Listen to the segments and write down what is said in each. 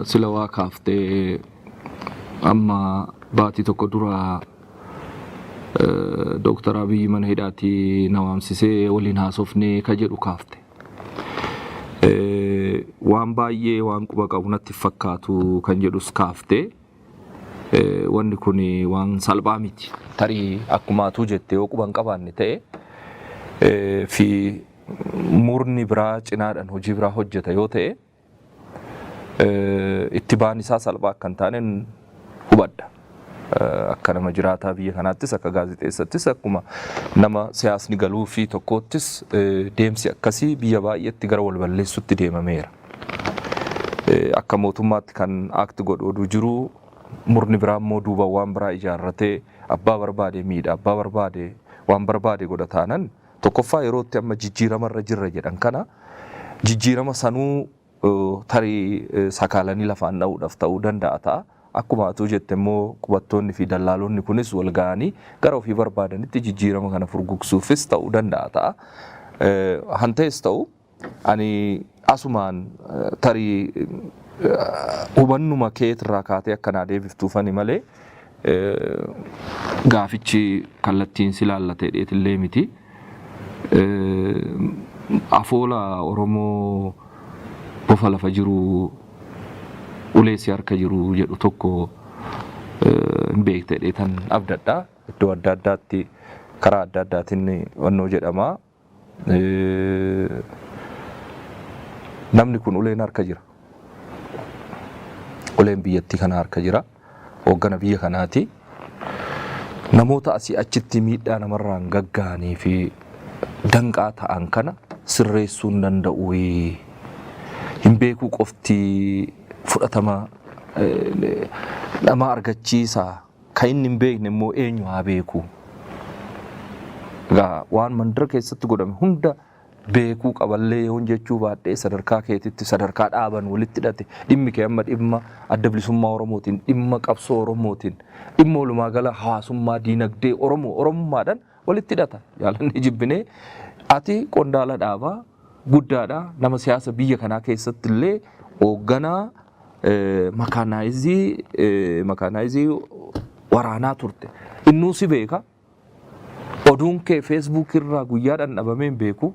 Sila waa kaaftee, amma baatii tokko dura Dooktar Abiyyi mana hidhaatii na waamsisee waliin haasofnee ka jedhu kaafte. Waan baay'ee waan quba qabu natti fakkaatu kan jedhus kaafte. Wanni kun waan salphaa miti. Tarii akkuma atuu jette yoo quba hin qabaanne ta'e fi murni biraa cinaadhaan hojii biraa hojjeta yoo ta'e, itti ba'an isaa salphaa akka hin taane hubadha. Akka nama jiraataa biyya kanaattis, akka gaazexeessattis, akkuma nama siyaasni galuu fi tokkoottis, deemsi akkasii biyya baay'eetti gara wal balleessutti deemameera. Akka mootummaatti kan act godhu oduu jiru, murni biraa immoo duuba waan biraa ijaarratee abbaa barbaade miidha, abbaa barbaade waan barbaade godha taanan, tokkoffaa yeroo itti amma jijjiiramarra jirra jedhan kana jijjiirama sanuu tarii sakaalanii lafaan dha'uudhaaf ta'uu danda'a ta'a. Akkuma atuu jette immoo qubattoonni fi dallaalonni kunis wal ga'anii gara ofii barbaadanitti jijjiirama kana furgugsuufis ta'uu danda'a ta'a. Han ta'es ta'u, ani asumaan tarii hubannuma keetirraa kaatee akkanaa deebiftuufani malee gaafichi kallattiin si laallate dheetillee miti. Afoola Oromoo "bofa lafa jiru ulee si harka jiru" jedhu tokko hin beekte dheetan abdadha. Iddoo adda addaatti karaa adda addaatiin wannoo jedhama. Namni kun uleen harka jira. Uleen biyyattii kana harka jira. Hooggana biyya kanaati. Namoota asii achitti miidhaa namarraan gagga'anii fi danqaa ta'an kana sirreessuu hin danda'u. Hin beekuu qofti fudhatama nama argachiisa. Kan inni hin beekne immoo eenyu haa beeku? Egaa waan mandara keessatti godhame hunda beekuu qaballee yoon jechuu baadhee, sadarkaa keetitti sadarkaa dhaaban walitti hidhate, dhimmi kee amma dhimma Adda Bilisummaa Oromootiin, dhimma qabsoo Oromootiin, dhimma walumaa gala hawaasummaa, diinagdee Oromoo Oromummaadhaan walitti hidhata. Jaalannee jibbinee ati qondaala dhaabaa guddaadha. Nama siyaasa biyya kanaa keessatti illee hoogganaa makaanaayizii waraanaa turte. Innuu si beeka. Oduun kee Facebook irraa guyyaadhaan dhabamee hin beeku.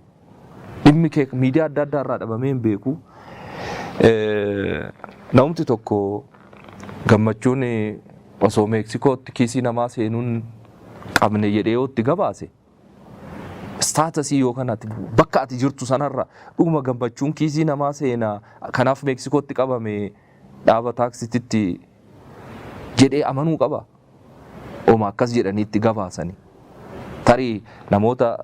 Dhimmi kee miidiyaa adda addaa irraa dhabamee hin beeku. Namni tokko Gammachuun osoo Meeksikootti kiisii namaa seenuun qabne jedhee yoo itti gabaase, status yookaan ati bakka ati jirtu sanarra dhuguma Gammachuun kiisii namaa seenaa, kanaaf Meeksikootti qabame, dhaaba taaksititti jedhee amanuu qaba. Ooma akkas jedhanii itti gabaasanii. Tarii namoota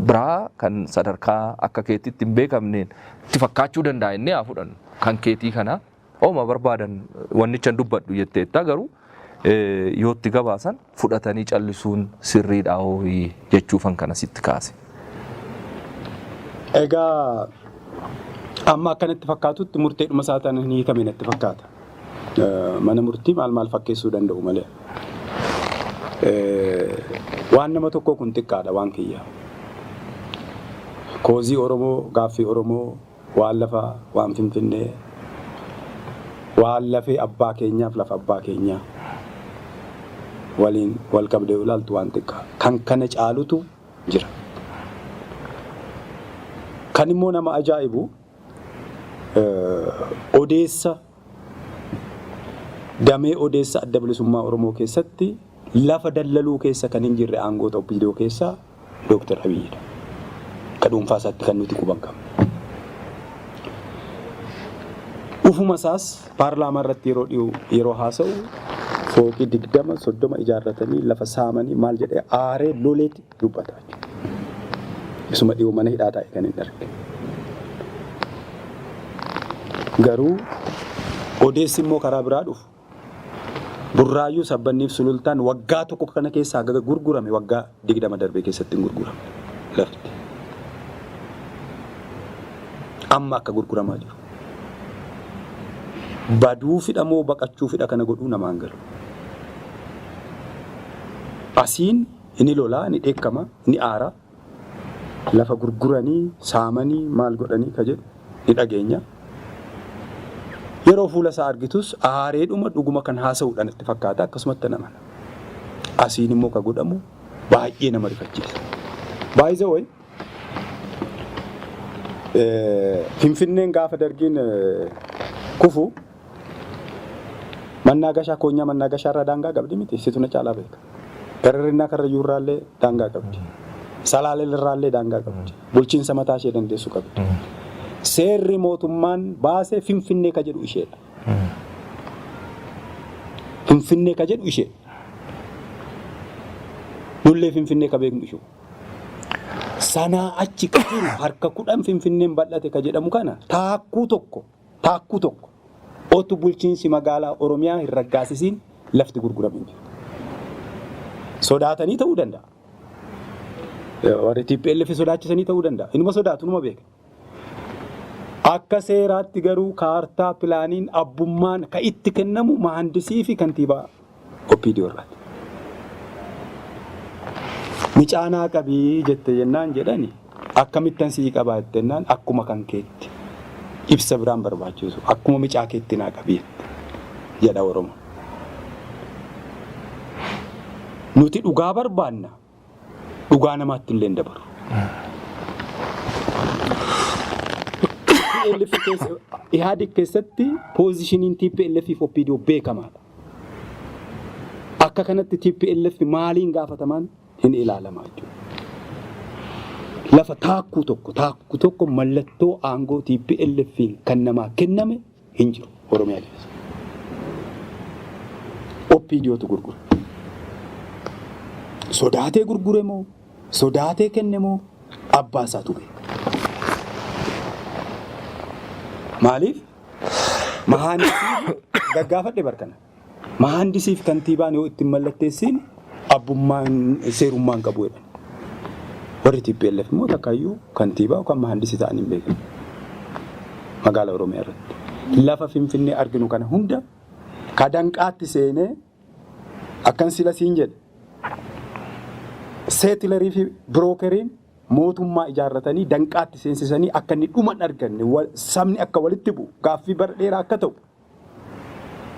biraa kan sadarkaa akka keetitti hin beekamneen itti fakkaachuu danda'a inni haa fudhannu. Kan keetii kana ooma barbaadan wannicha dubbadhu jetteetta, garuu yoo itti gabaasan fudhatanii callisuun sirriidha hooyi jechuufan kana sitti kaase. Egaa amma akkanatti fakkaatutti murteedhuma isaa ta'an hin hiikame natti fakkaata. Mana murtii maal maal fakkeessuu danda'u malee. Waan nama tokkoo kun xiqqaadha waan kiyya. Cause Oromoo, gaaffii Oromoo, waan lafaa, waan Finfinnee, waan lafee abbaa keenyaaf lafa abbaa keenyaa waliin wal qabdee ilaaltu waan xiqqaa. Kan kana caalutu jira. Kan immoo nama ajaa'ibu, odeessa damee odeessa Adda Bilisummaa Oromoo keessatti lafa dallaluu keessa kan hin jirre aangoota OPDO keessaa Dooktar Abiyyidha. Akka dhuunfaa isaatti kan nuti quban qabnu. Ufuma isaas paarlaamaa irratti yeroo dhiyoo yeroo haasa'u fooqii 20 30 ijaarratanii lafa saamanii maal jedhee aaree loleeti dubbata jechuudha. Isuma dhiyoo mana hidhaa taa'e kan hin arge. Garuu odeessi immoo karaa biraa dhufu. Burraayyuu, Sabbanniif Sulultaan waggaa tokko kana keessaa haga gurgurame waggaa 20 darbe keessatti hin gurguramne lafti. Amma akka gurguramaa jiru. Baduu fidha moo baqachuu fidha kana godhuu namaan galu. Asiin inni lolaa, ni dheekkama, ni aara. Lafa gurguranii, saamanii, maal godhanii ka jedhu ni dhageenya. Yeroo fuula isaa argitus aareedhuma dhuguma kan haasa'uudha natti fakkaata, akkasumatti namana. Asiin immoo ka godhamu baay'ee nama rifachiisa. By the way, Finfinneen gaafa Dargiin kufu Mannaagashaa koonyaa Mannaagashaa irraa daangaa qabdi miti, situ na caalaa beeka. Gararrinnaa Karrayyuu irraallee daangaa qabdi. Salaaleel irraallee daangaa qabdi. Bulchiinsa mataa ishee dandeessu qabdi. Seerri mootummaan baase Finfinnee ka jedhu isheedha. Finfinnee ka jedhu ishee. Nullee Finfinnee ka beeknu ishuu. Sanaa achi ka jiru harka 10 Finfinneen bal'ate ka jedhamu kana taakkuu tokko otu bulchiinsi magaalaa Oromiyaa hin raggaasisiin lafti gurgurame hin jiru. Sodaatanii ta'uu danda'a. Warri TPLF sodaachisanii ta'uu danda'a. Inuma sodaatu, numa beeka. Akka seeraatti garuu kaartaa pilaaniin abbummaan ka itti kennamu mahandisii fi kantiibaa OPDO irraati. Micaanaa qabii jette jennaan jedhani, akkamittan sii qabaa jennaan, akkuma kan keetti, ibsa biraan barbaachisu, akkuma micaa keetti naa qabii jette jedha Oromoo. Nuti dhugaa barbaanna, dhugaa namaatti illee hin dabaru. TPLF keessa, Ihaadig keessatti positioniin TPLF fi OPDO beekamaadha. Akka kanatti TPLF maaliin gaafatamaan hin ilaalamaa jechuudha. Lafa taakkuu tokko mallattoo aangoo TPLF kan namaa kenname hin jiru Oromiyaa keessa. OPDOtu gurgure. Sodaatee gurgure moo, sodaatee kenne moo, abbaa isaatu beeka. Maaliif? Mahandisii gaggaafadhe barkana. Mahandisiif kantiibaan yoo ittiin mallatteessiin abbummaan seerummaan qabu jedhan. Warri TPLF immoo takkaayyuu kantiibaa yookaan mahandisii ta'anii hin beekan. Magaalaa Oromiyaa irratti. Lafa Finfinnee arginu kana hunda ka danqaatti seenee akkan sila siin jedhe, settlerii fi brokeriin mootummaa ijaarratanii danqaatti seensisanii akka inni dhuma hin arganne, sabni akka walitti bu'u, gaaffii bara dheeraa akka ta'u,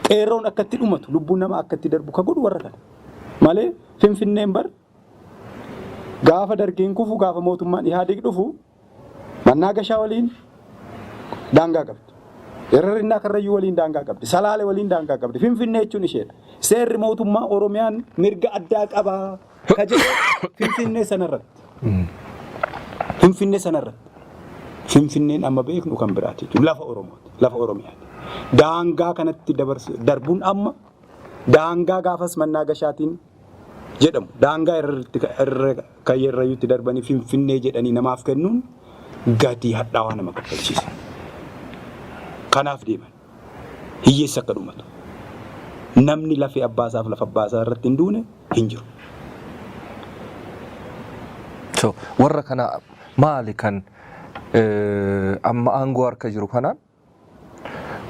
qeerroon akka itti dhumatu, lubbuun namaa akka itti darbu ka godhu warra kana. Malee Finfinneen bar gaafa Dargiin kufu, gaafa mootummaan Ihaadig dhufu, Mannaagashaa waliin daangaa qabdi. Yararinnaa Karrayyuu waliin daangaa qabdi. Salaale waliin daangaa qabdi. Finfinnee jechuun isheedha. Seerri mootummaa Oromiyaan mirga addaa qabaa ka jedhu Finfinnee sanarratti. Finfinnee sanarratti. Finfinneen amma beeknu kan biraati jechuudha. Lafa Oromooti. Lafa Oromiyaati. Daangaa kanatti darbuun amma daangaa gaafas Mannaagashaatiin jedhamu daangaa irratti kan Yarrayyuutti darbanii Finfinnee jedhanii namaaf kennuun gatii hadhaawaa nama kaffalchiisa. Kanaaf deeman. Hiyyeessi akka dhumatu. Namni lafee abbaasaaf lafa abbaasaa irratti hin duune hin jiru. So warra kana maali kan amma aangoo harka jiru kanaan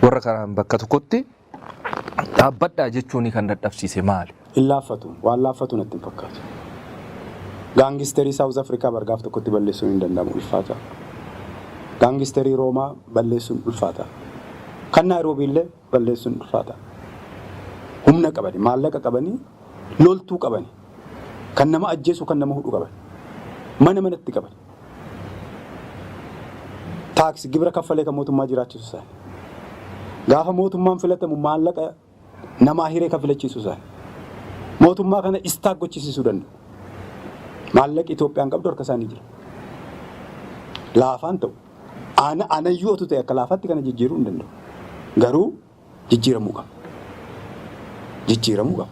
warra kanaan bakka tokkotti dhaabbadhaa jechuun kan dadhabsiise maali? Hin laaffatu. Waan laaffatu natti hin fakkaatu. Gangsterii South Africa bargaaf tokkotti balleessuun hin danda'amu, ulfaata. Gangsterii Roomaa balleessuun ulfaata. Kan Naayiroobii illee balleessuun ulfaata. Humna qabani, maallaqa qabanii, loltuu qabani. Kan nama ajjeesu, kan nama hudhu qaban. Mana manatti qaban. Taaksii gibira kaffalee kan mootummaa jiraachisu isaani. Gaafa mootummaan filatamu maallaqa namaa hiree kan filachiisu isaani. Mootummaa kana istaak gochisiisuu danda'u. Maallaqi Itoophiyaan qabdu harka isaanii jira. Laafaan ta'u. Ana anayyuu otu ta'e akka laafaatti kana jijjiiruu hin danda'u. Garuu jijjiiramuu qaba. Jijjiiramuu qaba.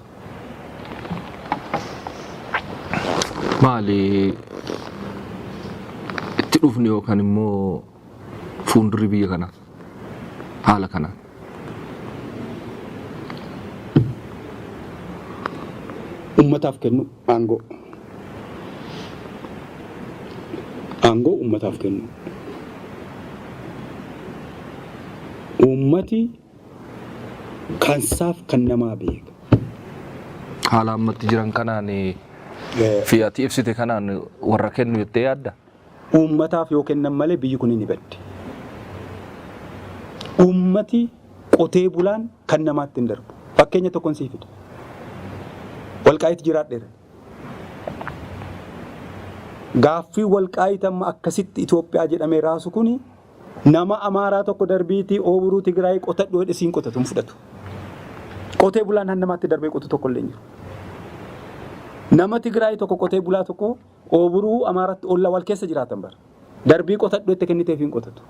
Maali itti dhufni yookaan immoo fuuldurri biyya kanaa haala kanaan? Ummataaf kennu aangoo. Aangoo ummataaf kennu. Uummati kansaaf kan namaa beeka. Haala ammatti jiran kanaan fi ati ibsite kanaan warra kennu jettee yaadda? Uummataaf yoo kennan malee biyyi kun ni baddi. Uummati qotee bulaan kan namaatti hin darbu. Fakkeenya tokkoon sii fida. Walqaayitti jiraadheera. Gaaffii Walqaayit amma akkasitti Itoophiyaa jedhamee raasu kuni nama Amaaraa tokko darbiitii ooburuu Tigraay qotadhu jedhe siin qotatu hin fudhatu. Qotee bulaan han namaatti darbee qotu tokko illee hin jiru. Nama Tigraay tokko qotee bulaa tokko ooburuu Amaaratti olla wal keessa jiraatan bara. Darbii qotadhu itti kenniteef hin qotatu.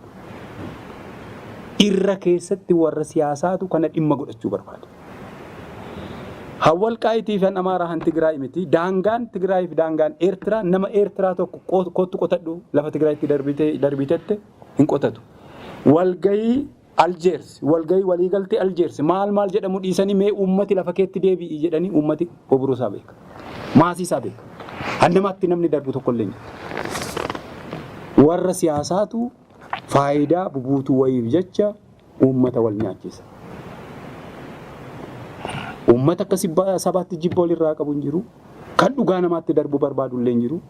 Irra keessatti warra siyaasaatu kana dhimma godhachuu barbaada. Han Walqaayitii fi han Amaaraa han Tigraay miti. Daangaan Tigraay fi daangaan Eertiraa nama Eertiraa tokko kottu qotadhu lafa Tigraayitti darbitette hin qotatu. Walgayii Aljeers, walgayii waliigaltee Aljeers maal maal jedhamu dhiisanii mee uummati lafa keetti deebi'i jedhanii uummati obruu isaa beeka. Maasii isaa beeka. Han namaatti namni darbu tokko illee hin jiru. Warra siyaasaatu faayidaa bubuutuu wayiif jecha uummata wal nyaachisa. Uummata akka sabaatti jibba walirraa qabu hin jiru. Kan dhugaa namaatti darbu barbaadu illee hin jiru.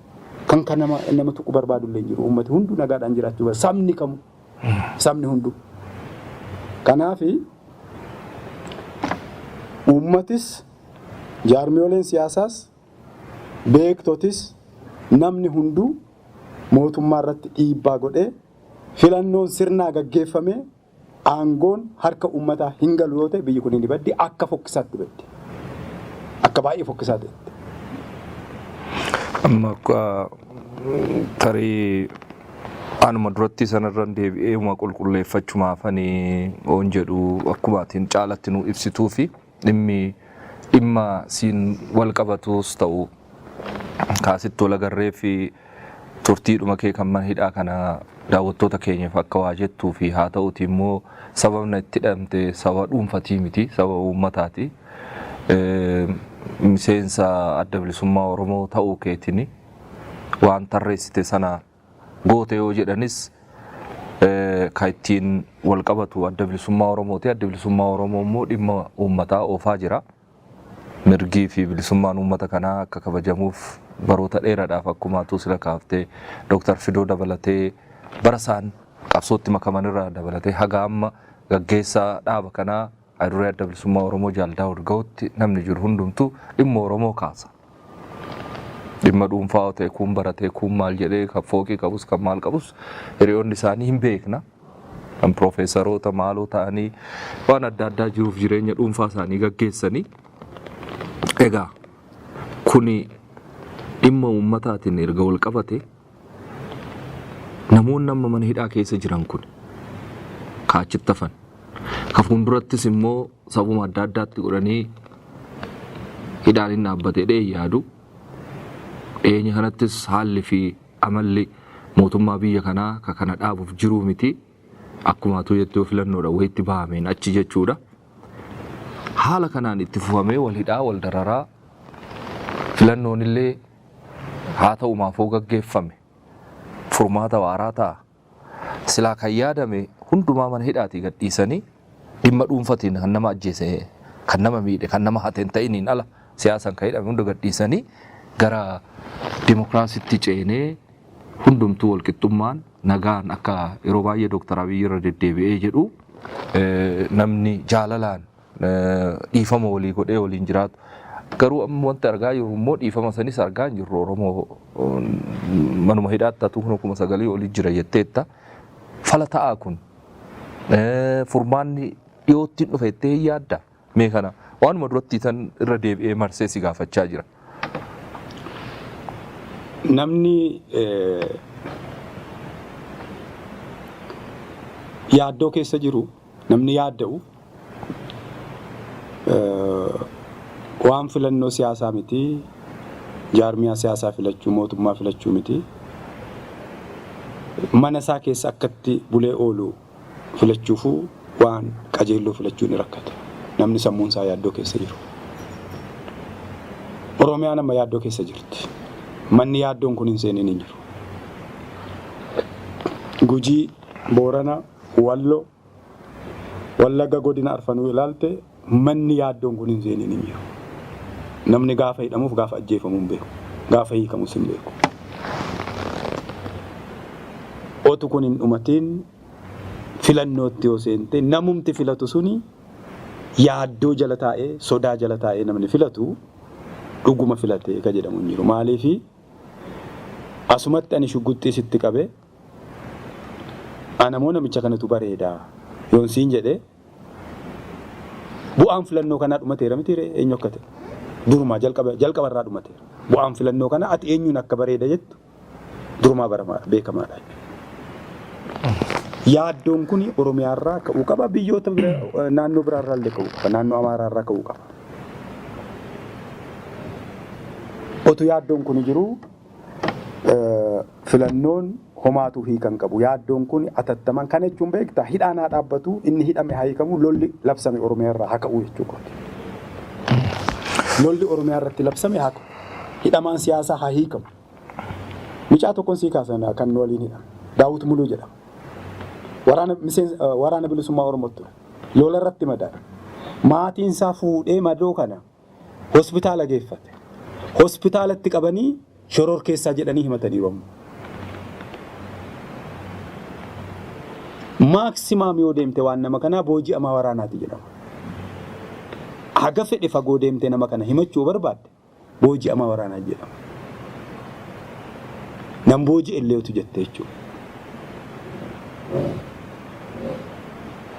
Kan kan nama tuqu barbaadu illee hin jiru. Uummati hunduu nagaadhaan jiraachuu barbaada. Sabni kamuu. Sabni hunduu. Kanaafi uummatis jaarmiyooleen siyaasaas beektotis namni hunduu mootummaa irratti dhiibbaa godhee filannoon sirnaa gaggeeffamee aangoon harka uummataa hin galu yoo ta'e biyyi kun ni baddi, akka fokkisaatti baddi. Akka baay'ee fokkisaa ta'etti. Amma akka tarii anuma duratti sanarra deebi'ee uma qulqulleeffachumaafanii oon jedhu akkuma atiin caalatti nu ibsituu fi dhimmi dhimma siin wal qabatus ta'u kaasitti wal agarree fi turtiidhuma kee kan mana hidhaa kana daawwattoota keenyaaf akka waa jettuu fi haa ta'uti immoo sababna itti hidhamte sababa dhuunfatii miti, sababa uummataati. Miseensa Adda Bilisummaa Oromoo ta'uu keetiin waan tarreessite sana goote yoo jedhanis kan ittiin wal qabatu Adda Bilisummaa Oromooti. Adda Bilisummaa Oromoo immoo dhimma uummataa oofaa jira. Mirgii fi bilisummaan uummata kanaa akka kabajamuuf baroota dheeraadhaaf akkuma atuu sila kaaftee Dooktar Fidoo dabalatee bara isaan qabsootti makaman irraa dabalatee haga amma gaggeessaa dhaaba kanaa Hayiduree Adda Bilisummaa Oromoo Jaal Daawud gahutti namni jiru hundumtuu dhimma Oromoo kaasa. Dhimma dhuunfaa yoo ta'e kuun baratee kuun maal jedhee kan fooqii qabus kan maal qabus hiriyoonni isaanii hin beekna. Kan piroofeesaroota maaloo ta'anii waan adda addaa jiruuf jireenya dhuunfaa isaanii gaggeessanii. Egaa kuni dhimma uummataatiin erga wal qabate namoonni amma mana hidhaa keessa jiran kun ka achitti hafan ka fuuldurattis immoo sabuma adda addaatti godhanii hidhaan hin dhaabbate jedhee hin yaadu. Dhiyeenya kanattis haalli fi amalli mootummaa biyya kanaa ka kana dhaabuuf jiruu miti. Akkuma atuu jettu yoo filannoodha wayitti bahameen achi jechuudha. Haala kanaan itti fufamee wal hidhaa wal dararaa filannoon illee haa ta'u maafoo gaggeeffame furmaata waaraa ta'a. Silaa kan yaadame hundumaa mana hidhaatii gadhiisanii dhimma dhuunfatiin kan nama ajjeese, kan nama miidhe, kan nama hate hin ta'iniin ala siyaasaan kan hidhame hunda gadhiisanii gara dimokiraasiitti ceenee hundumtuu walqixxummaan nagaan akka yeroo baay'ee Dooktar Abiyyi irra deddeebi'ee jedhu namni jaalalaan dhiifama walii godhee waliin jiraatu. Garuu amma wanti argaa jirru immoo dhiifama sanis argaa hin jirru. Oromoo manuma hidhaatti hatuu 9,000 olii jira jetteetta. Fala ta'aa kun furmaanni dhiyootti hin dhufe jettee hin yaadda? Mee kana waanuma duratti tan irra deebi'ee marsee si gaafachaa jira. Namni yaaddoo keessa jiru, namni yaadda'u waan filannoo siyaasaa miti, jaarmiyaa siyaasaa filachuu, mootummaa filachuu miti. Mana isaa keessa akkatti bulee oolu filachuufuu waan qajeelloo filachuu ni rakkata. Namni sammuun isaa yaaddoo keessa jiru. Oromiyaan amma yaaddoo keessa jirti. Manni yaaddoon kun hin seenin hin jiru. Gujii, Boorana, Wallo, Wallagga godina arfanuu ilaalte, manni yaaddoon kun hin seeniin hin jiru. Namni gaafa hidhamuuf gaafa ajjeefamu hin beeku. Gaafa hiikamus hin beeku. Otu kun hin dhumatiin filannootti yoo seente, namumti filatu suni yaaddoo jala taa'ee, sodaa jala taa'ee namni filatu dhuguma filate ka jedhamu hin jiru. Maaliifi, asumatti ani shugguxxii sitti qabe, ana moo namicha kanatu bareeda yoon siin jedhe, bu'aan filannoo kanaa dhumateera miti ree? Eenyu akka ta'e durumaa jalqaba jalqabarraa dhumateera. Bu'aan filannoo kanaa ati eenyuun akka bareeda jettu durumaa baramaa beekamaadha. Yaaddoon kun Oromiyaarraa ka'uu qaba, biyyoota naannoo biraarraa illee ka'uu qaba, naannoo Amaaraarraa ka'uu qaba. Otu yaaddoon kun jiru filannoon homaatu hiikan qabu. Yaaddoon kun atattaman kana jechuun beektaa, hidhaan haa dhaabbatu, inni hidhame haa hiikamu, lolli labsame Oromiyaarraa haa ka'u jechuu kooti. Lolli Oromiyaa irratti labsame haa ka'u. Hidhamaan siyaasaa haa hiikamu. Mucaa tokkoon sii kaasan kan waliin hidhame. Daawit Muluu jedhama. Waraana miseensa Waraana Bilisummaa Oromoo ture. Lola irratti madaa'e. Maatiin isaa fuudhee madoo kana hospitaala geeffate. Hospitaalatti qabanii shoror keessaa jedhanii himataniiru amma. Maximum yoo deemte waan nama kanaa booji'amaa waraanaati jedhama. Haga fedhe fagoo deemte nama kana himachuu barbaadde, booji'amaa waraanaa jedhama. Nan booji'e illeetu jette jechuudha.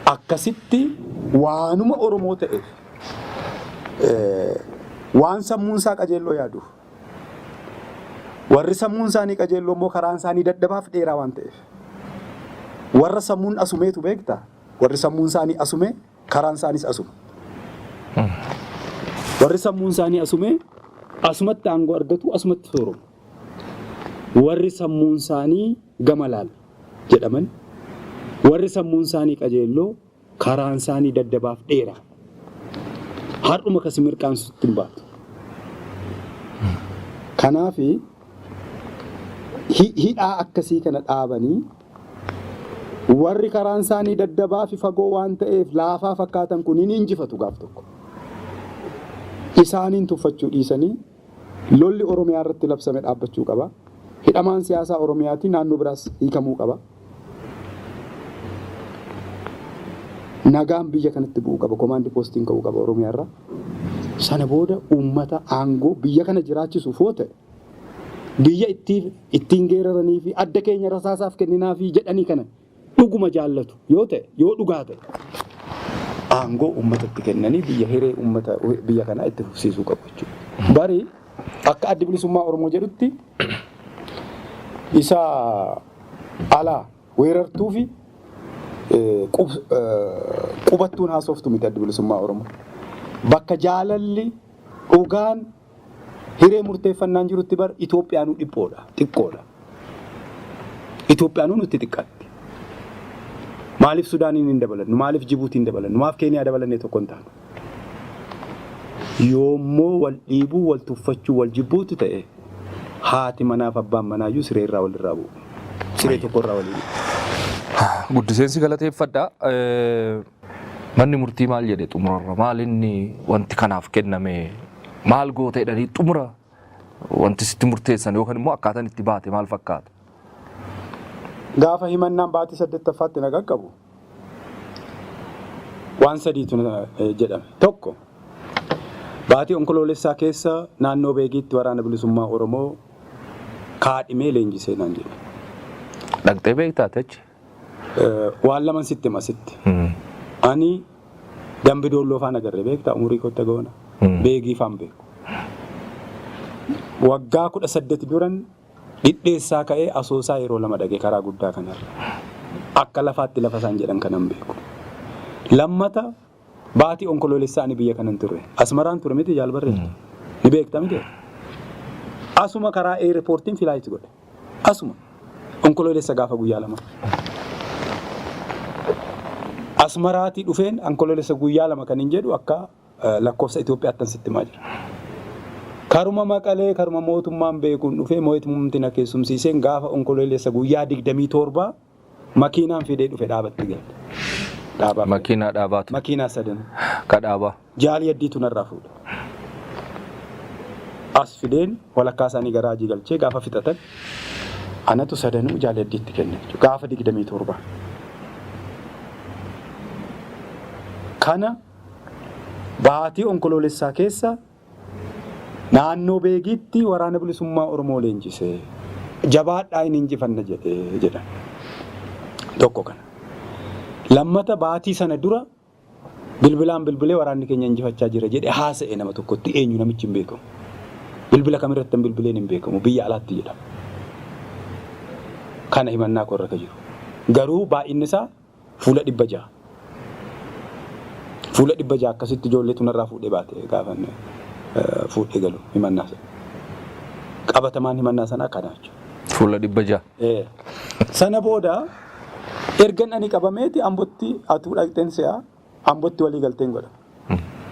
Akkasitti waanuma Oromoo ta'eef, waan sammuun isaa qajeelloo yaaduuf, warri sammuun isaanii qajeelloo immoo karaan isaanii dadhabaaf dheeraa waan ta'eef, warra sammuun asumeetu beekta, warri sammuun isaanii asume karaan isaaniis asuma. Warri sammuun isaanii asume asumatti aangoo argatu, asumatti sooromu. Warri sammuun isaanii gama laal jedhaman, warri sammuun isaanii qajeelloo, karaan isaanii daddabaaf dheeraa. Har'uma kasi mirqaansutti hin baatu. Kanaaf hidhaa akkasii kana dhaabanii, warri karaan isaanii daddabaa fi fagoo waan ta'eef laafaa fakkaatan kun hin injifatu gaaf tokko. Isaaniin tuffachuu dhiisanii lolli Oromiyaa irratti labsame dhaabbachuu qaba. Hidhamaan siyaasaa Oromiyaatii naannoo biraas hiikamuu qaba. Nagaan biyya kanatti bu'uu qaba. Komaandi poostiin ka'uu qaba Oromiyaa irraa. Sana booda uummata aangoo biyya kana jiraachisuuf yoo ta'e, biyya ittiin geeraranii fi adda keenya rasaasaaf kenninaa fi jedhanii kana dhuguma jaallatu yoo ta'e, yoo dhugaa ta'e, aangoo uummatatti kennanii biyya hiree uummata biyya kanaa itti fufsiisuu qabu jechuudha. Bari akka Addi Bilisummaa Oromoo jedhutti, isa alaa weerartuu fi qubattuun haasoftu miti Addi Bilisummaa Oromoo. Bakka jaalalli dhugaan hiree murteeffannaan jirutti bar Itoophiyaanuu dhiphoodha, xiqqoodha. Itoophiyaanuu nutti xiqqaatti. Maaliif Sudaaniin hin dabalannu? Maaliif Jibuutiin hin dabalannu? Maaf Keeniyaa dabalannee tokko hin taanu? Yoommoo wal dhiibuu, wal tuffachuu, wal jibbuutu ta'e, haati manaaf abbaan manaayyuu siree irraa walirraa bu'u. Siree tokko irraa walii bu'u. Guddiseensi galateeffadha. Manni murtii maal jedhe xumurarra? Maal inni wanti kanaaf kenname, maal goota jedhanii xumura wanti sitti murteessan yookaan immoo akkaataan itti baate maal fakkaata? Gaafa himannaan baatii saddeettaffaatti na qaqqabu waan sadiitu jedhame. Tokko, baatii Onkoloolessaa keessa naannoo Beegiitti Waraana Bilisummaa Oromoo kaadhimee leenjisee naan jedhe. Dhaqxee beektaa achi? Waan laman sitti hima sitti. Ani Dambi Doolloo faan agarre beektaa, umurii kootti goona. Beegii faan beeku. Waggaa 18 duran Dhidheessaa ka'ee Asoosaa yeroo lama dhaqe karaa guddaa kanarra. Akka lafaatti lafa isaan jedhan kanan beeku. Lammata, baatii Onkoloolessaa ani biyya kanan turre. Asmaraan ture miti, jaal barreessa. Ni beekta miti? Asuma karaa eerpoortiin flight godhe. Asuma. Onkoloolessa gaafa guyyaa 2. Asmaraatii dhufeen Onkoloolessa guyyaa 2 kan hin jedhu akka lakkoofsa Itoophiyaatti sitti himaa jira. Karuma Maqalee, karuma mootummaan beekuun dhufee, mootummaan na keessumsiiseen gaafa Onkoloolessa guyyaa 27 makiinaan fidee dhufe dhaabatti galte. Dhaabaa. Makiinaa dhaabaatu. Makiinaa sadan. Ka dhaabaa. Jaalii addiitu narraa fuudha. As fideen walakkaa isaanii garaajii galchee gaafa fixatan anatu sadanuu jaalii addiitti kenne jechuudha. Gaafa 27. Kana baatii Onkoloolessaa keessa naannoo Beegiitti Waraana Bilisummaa Oromoo leenjise. Jabaadhaa hin injifanna jedhee jedhan. Tokko kana. Lammata baatii sana dura bilbilaan bilbilee waraanni keenya injifachaa jira jedhe haasa'e nama tokkotti eenyu namichi hin beekamu. Bilbila kamirratti bilbileen hin beekamu biyya alaatti jedhama. Kana himannaa koo irra ka jiru. Garuu baay'inni isaa fuula 600. Fuula 600 akkasitti ijoolleetu narraa fuudhee baate gaafa fuudhee galu himannaa sana. Qabatamaan himannaa sanaa kana jechuudha. Fuula 600. Sana booda ergan ani qabameeti Ambotti atuu dhaqxeen se'a Ambotti walii galteen godha.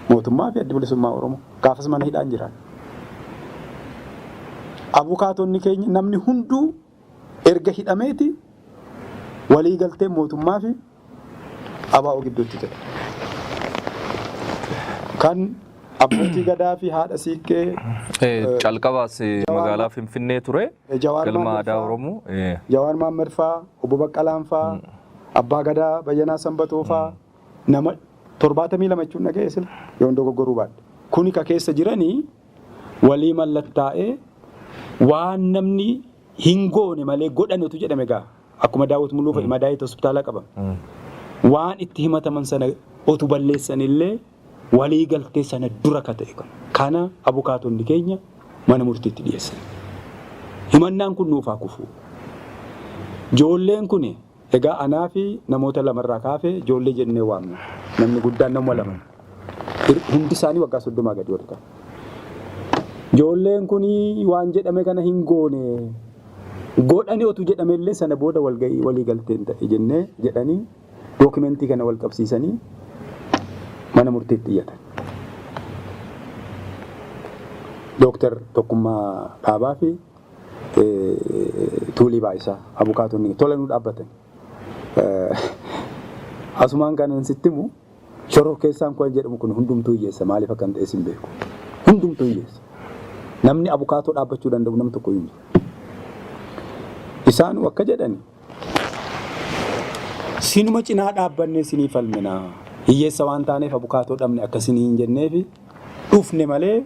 Mootummaa fi Addi Bilisummaa Oromoo gaafas mana hidhaan jiran. Abukaatonni keenya namni hunduu erga hidhameeti walii galteen mootummaa fi ABO gidduutti ta'e. Kan abbootii gadaa fi haadha siiqqee Calqabaas magaalaa Finfinnee ture. Jawaar Galma Mohaammed aadaa faa, Oromoo. Jawaar Mohaammed faa, obbo Baqqalaan faa, Abbaa Gadaa Bayyanaa Sanbatoo faa nama 72 jechuun dhaga'e sila yoon dogoggoruu baadhe. Kuni ka keessa jiranii walii mallattaa'ee waan namni hin goone malee godhanutu jedhame gaa akkuma Daawit Muluu fa'i madaa'eet hospitaala qabame. Waan itti himataman sana otu balleessan illee walii galtee sana dura ka ta'e kana. Kana abukaatonni keenya mana murtiitti dhiyeessan. Himannaan kun nuuf haa kufu. Ijoolleen kun egaa anaa fi namoota lamarraa kaafee ijoollee jennee waamna. Namni guddaan nama lama. Hundi isaanii waggaa 30 gadi warri ta'an. Ijoolleen kun waan jedhame kana hin goone. Godhani otu jedhame illee sana booda walga'ii walii galteen ta'e jennee jedhanii dookimentii kana wal qabsiisanii mana murtiitti iyyatan. Dooktar Tokkummaa Dhaabaa fi Tuulii Baayisaa abukaatonni tola nu dhaabbatan. Asumaan kanan sitti himu shororkeessaan kun jedhamu kun hundumtuu hiyyeessa maaliif akka hin ta'es hin beeku. Hundumtuu hiyyeessa. Namni abukaatoo dhaabbachuu danda'u nam tokko hin jiru. Isaan akka jedhani sinuma cinaa dhaabbannee sinii falminaa. Hiyyeessa waan taaneef abukaatoo dhabne akka sinii hin jenneefi dhufne malee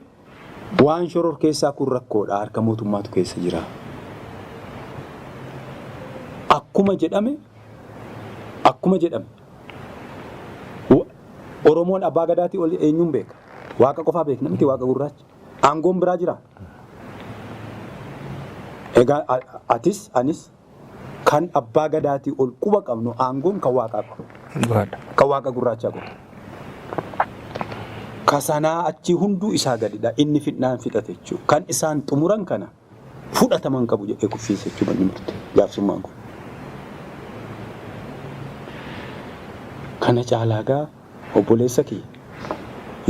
waan shororkeessaa kun rakkoodha harka mootummaatu keessa jira. Akkuma jedhame akkuma jedhame Oromoon abbaa gadaatii ol eenyuun beeka? Waaqa qofaa beekna miti waaqa gurraacha. Aangoon biraa jira. Egaa atis anis kan abbaa gadaatii ol quba qabnu aangoon kan waaqaa qofa. Dhugaadha. Kan waaqa gurraachaa qofa. Ka sanaa achii hunduu isaa gadidha. Inni fidnaan fixate jechuudha. Kan isaan xumuran kana fudhatama hin qabu jedhee kuffiise jechuudha manni murtii jaarsummaan kun. Kana caalaa gaa obboleessa kiyya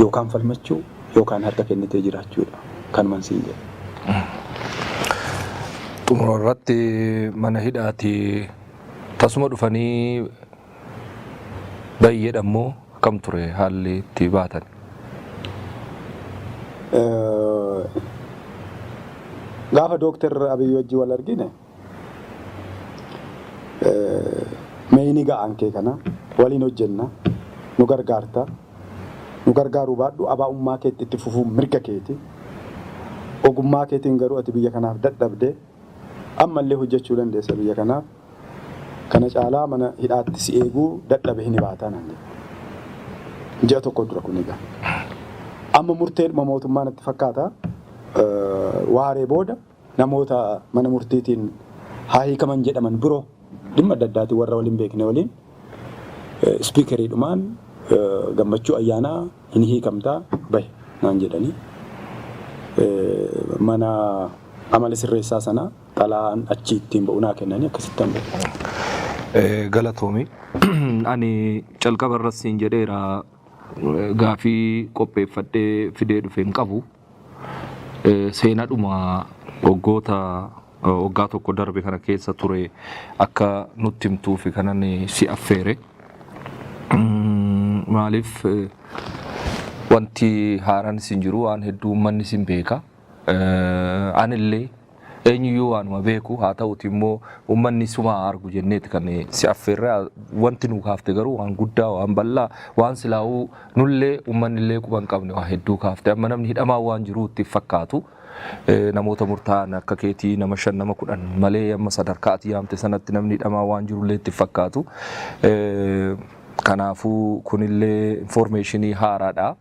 yookaan falmachuu yookaan harka kennitee jiraachuudha. Kanuman siin jedha. Xumura irratti mana hidhaatii tasuma dhufanii baay'eedha immoo akkam ture haalli itti baatan? Gaafa Dooktar Abiy wajjin wal argine mee ni ga'aan kee kana waliin hojjenna nu gargaarta nu gargaaruu baadhu abaa'ummaa keetti itti fufuun mirga keeti ogummaa keetiin garuu ati biyya kanaaf dadhabde ammallee hojjechuu dandeessa biyya kanaaf kana caalaa mana hidhaatti si eeguu dadhabe hin baataa naan jedhe. Ji'a tokko dura kun egaa. Amma murteedhuma mootummaa natti fakkaata. Waaree booda namoota mana murtiitiin haa hiikaman jedhaman biroo dhimma adda addaatiin warra waliin beekne waliin spiikeriidhumaan Gammachuu Ayyaanaa hin hiikamtaa bahi naan jedhanii mana amala sirreessaa sana xalayaan achi ittiin ba'u naa kennanii akkasittan ba'e. Galatoomi. Ani calqaba irras siin jedheera gaafii qopheeffadhee fidee dhufe hin qabu. Seenadhuma waggoota waggaa tokko darbe kana keessa ture akka nutti himtuufi kanan si affeere. Maaliif wanti haaraan isin jiru waan hedduu uummanni isin beeka. Anillee eenyuyyuu waanuma beeku haa ta'uti immoo uummanni suma argu jenneeti kan si affeerre. Wanti nu kaafte garuu waan guddaa, waan bal'aa, waan silaa'uu nullee uummanni quba hin qabne waa hedduu kaafte. Amma namni hidhamaa waan jiruutti fakkaatu. Namoota murtaa'an akka keetii nama 5 nama 10 malee amma sadarkaa ati yaamte sanatti namni hidhamaa waan jirullee itti fakkaatu. Kanaafuu kunillee information haaraadha.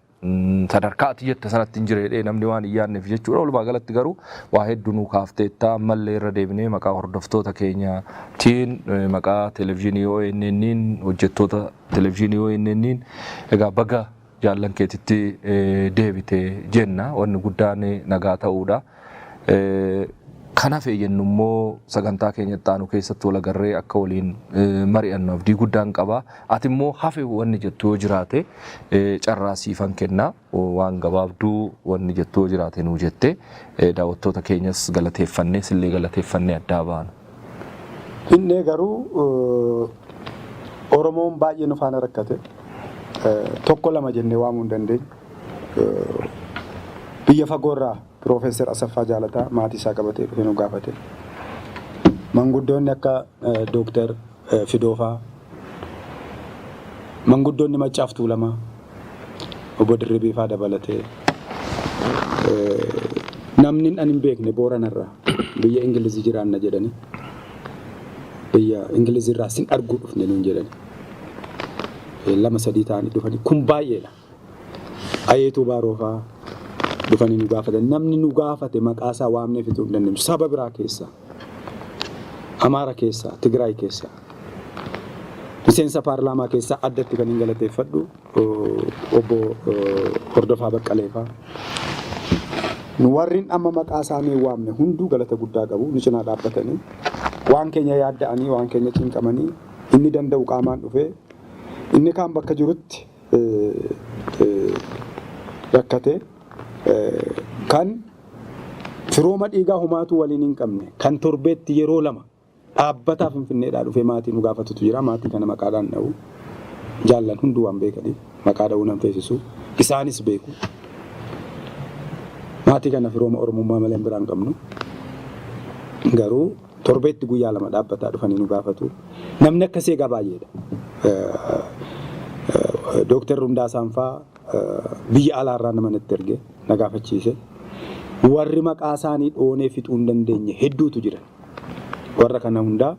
Sadarkaa ati jette sanatti hin jireedhee namni waan hin yaadneef jechuudha. Walumaa galatti garuu waa hedduu nu kaafteetta. Ammallee irra deebinee maqaa hordoftoota keenyaatiin, maqaa televezyiinii ONN'n, hojjettoota televezyiinii ONN'n, egaa baga jaallan keetitti deebite jenna. Wanni guddaan nagaa ta'uudha. Kanaaf jennu immoo sagantaa keenya itti aanu keessatti wal agarree akka waliin mari'annu abdii guddaan qaba. Ati immoo hafe wanni jettu yoo jiraate carraa siifan kenna. Waan gabaabduu wanni jettu yoo jiraate nuu jette, daawwattoota keenyas galateeffannee sillee galateeffannee addaa baanu. Inni garuu Oromoon baay'ee nu faana rakkate. Tokko lama jennee waamuu hin dandeenyu. Biyya fagoorraa Piroofeesar Asaffaa Jaalataa maatii isaa qabatee dhufee nu gaafate. Manguddoonni akka Dooktar Fidoofaa, manguddoonni Maccaaf Tuulamaa, Obbo Dirribiifaa dabalatee, namni ani hin beekne Booranarraa biyya Ingilizii jiraanna jedhanii, biyya Ingilizirraa sin arguu dhufne nuun jedhani. Lama sadii ta'anii dhufanii, kun baay'eedha. Ayeetuu Baaroofaa dhufanii nu gaafatan. Namni nu gaafate maqaa isaa waamnee fixuu hin dandeenyu. Saba biraa keessaa, Amaara keessaa, Tigraay keessaa, miseensa paarlaamaa keessaa addatti kan hin galateeffadhu Obbo Hordofaa Baqqaleefaa. Nu warri amma maqaa isaanii waamne hunduu galata guddaa qabu. Nu cinaa dhaabbatanii waan keenya yaadda'anii, waan keenya cinqamanii, inni danda'u qaamaan dhufee, inni kaan bakka jirutti rakkate, kan firooma dhiigaa homaatuu waliin hin qabne, kan torbeetti yeroo lama dhaabbataa Finfinneedhaa dhufee maatii nu gaafatutu jira. Maatii kana maqaadhaan dha'u. Jaallan hunduu waan beekaniif maqaa dha'uu nan feesisu. Isaanis beeku. Maatii kana firooma Oromummaa malee biraan hin qabnu. Garuu torbeetti guyyaa lama dhaabbataa dhufanii nu gaafatu. Namni akkasii egaa baay'eedha. Dooktar Hundaasaan faa biyya alaarraa nama natti erge na gaafachiise. Warri maqaa isaanii dhoonee fixuu hin dandeenye hedduutu jira. Warra kana hundaa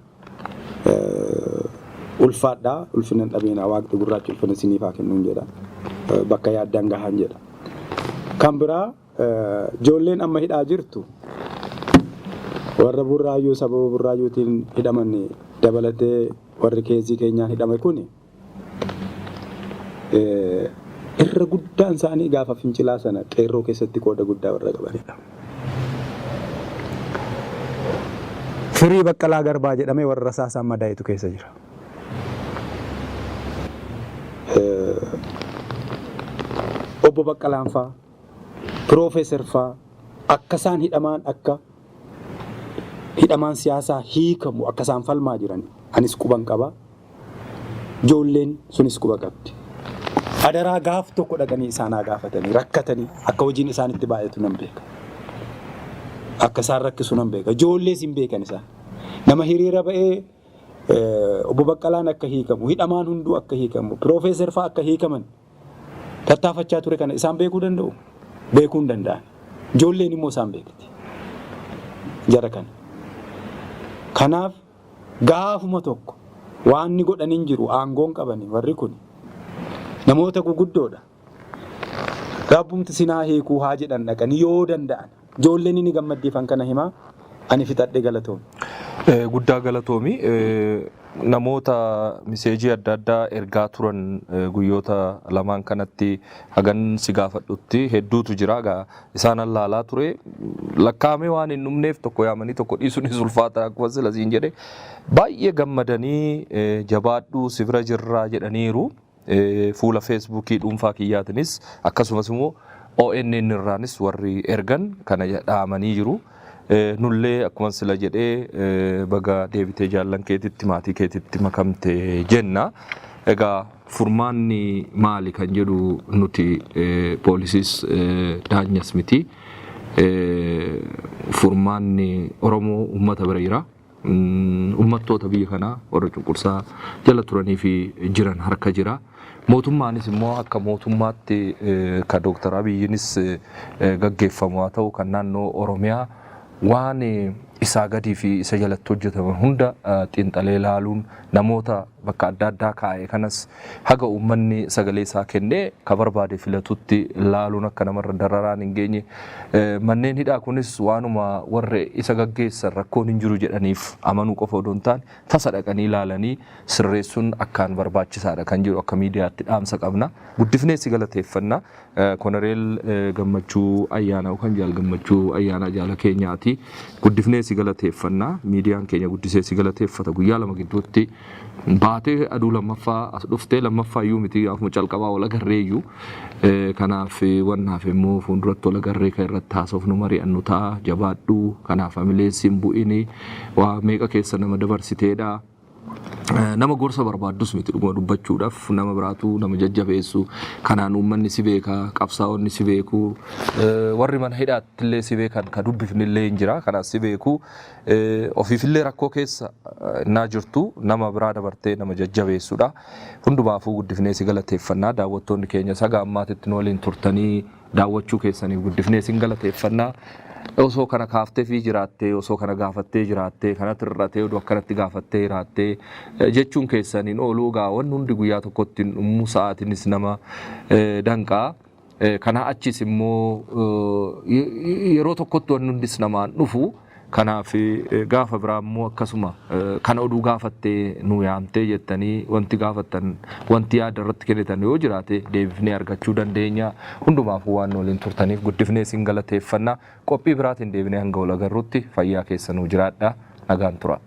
ulfaadhaa, ulfina hin dhabeenaa, waaqni gurraachi ulfina isiniif haa kennuun jedha. Bakka yaaddaan gahaan jedha. Kan biraa, ijoolleen amma hidhaa jirtu, warra Burraayyuu sababa Burraayyuutiin hidhaman dabalatee, warri keezii keenyaan hidhame kuni irra guddaan isaanii gaafa fincilaa sana qeerroo keessatti qooda guddaa warra qabanidha. Firii Baqqalaa Garbaa jedhamee warra rasaasaan madaa'etu keessa jira. Obbo Baqqalaan faa, Piroofeesar faa akka isaan hidhamaan, akka hidhamaan siyaasaa hiikamu akka isaan falmaa jiran anis quban qaba. Ijoolleen sunis quba qabdi. Adaraa gaaf tokko dhaqanii isaan haa gaafatanii. Rakkatanii akka hojiin isaanitti baay'atu nan beeka. Akka isaan rakkisu nan beeka. Ijoollees hin beekan isaan. Nama hiriira ba'ee Obbo Baqqalaan akka hiikamu, hidhamaan hunduu akka hiikamu, piroofeesar fa'aa akka hiikaman tattaafachaa ture kana isaan beekuu danda'u? Beekuu hin danda'an. Ijoolleen immoo isaan beekti. Jara kana. Kanaaf gaafuma tokko waan inni godhan hin jiru, aangoon qabani warri kun namoota guguddoodha. Rabbumti sinaa hiikuu haa jedhan dhaqanii yoo danda'an. Ijoolleen inni gammaddiifan kana himaa, ani fixadhe, galatoom. Guddaa galatoomi. Namoota miseejii adda addaa ergaa turan guyyoota lamaan kanatti hagan si gaafadhutti hedduutu jira. Egaa isaan allaalaa ture. Lakkaa'amee waan hin dhumneef tokko yaamanii tokko dhiisuunis ulfaata akkuma sila siin jedhe. Baay'ee gammadanii, jabaadhuu, si bira jirraa jedhaniiru. Fuula Feesbuukii dhuunfaa kiyyaatinis akkasumas immoo ONN irraanis warri ergan kana dhaamanii jiru. Nullee akkuma sila jedhee baga deebitee jaallan keetitti, maatii keetitti makamte jenna. Egaa furmaanni maali kan jedhu nuti poolisiis daanyas miti. Furmaanni Oromoo uummata bira jira. Uummattoota biyya kanaa warra cunqursaa jala turanii fi jiran harka jira. Mootummaanis immoo akka mootummaatti kan Dooktar Abiyyiinis gaggeeffamu haa ta'u kan naannoo Oromiyaa waan isaa gadii fi isa jalatti hojjetaman hunda xiinxalee ilaaluun namoota bakka adda addaa kaa'e kanas haga uummanni sagalee isaa kennee ka barbaade filatutti laaluun akka namarra dararaan hin geenye, manneen hidhaa kunis waanuma warri isa gaggeessan rakkoon hin jiru jedhaniif amanuu qofa odoo hin taane tasa dhaqanii ilaalanii sirreessuun akkaan barbaachisaadha kan jedhu akka miidiyaatti dhaamsa qabna. Guddifnee si galateeffanna. Konoreel Gammachuu Ayyaanaa yookaan Jaal Gammachuu Ayyaanaa jaala keenyaati. Guddifnee si galateeffanna. Miidiyaan keenya guddisee si galateeffata. Guyyaa 2 gidduutti baatee aduu lammaffaa as dhuftee, lammaffaa iyyuu miti, gaafuma calqabaa wal agarree iyyuu. Kanaaf wannaaf immoo fuulduratti wal agarree kan irratti haasofnu mari'annu ta'a. Jabaadhu. Kanaaf hamileen siin bu'ini. Waa meeqa keessa nama dabarsiteedha. Nama gorsa barbaaddus miti, dhuguma dubbachuudhaaf nama biraatu nama jajjabeessu. Kanaan uummanni si beeka, qabsaa'onni si beeku, warri mana hidhaatti illee si beekan, ka dubbifni illee hin jira, kanaaf si beeku. Ofiifillee rakkoo keessa innaa jirtu nama biraa dabartee nama jajjabeessudha. Hundumaafuu guddifnee si galateeffannaa. Daawwattoonni keenya saga ammaatitti nu waliin turtanii daawwachuu keessaniif guddifnee isin galateeffannaa. Osoo kana kaaftee fi jiraattee, osoo kana gaafattee jiraattee, kanatti hir'atee oduu akkanatti gaafattee jiraattee jechuun keessaniin ooluu. Egaa wanni hundi guyyaa tokkotti hin dhumu, sa'aatiinis nama danqaa. Kanaa achis immoo yeroo tokkotti wanni hundis namaan dhufu. Kanaaf gaafa biraa immoo akkasuma kana oduu gaafattee nu yaamtee jettanii wanti gaafattan, wanti yaada irratti kennitan yoo jiraate deebifnee argachuu dandeenya. Hundumaafuu waan nu waliin turtaniif guddifnee isin galateeffanna. Qophii biraatiin deebinee hanga wal agarrutti fayyaa keessa nuu jiraadha. Nagaan tura.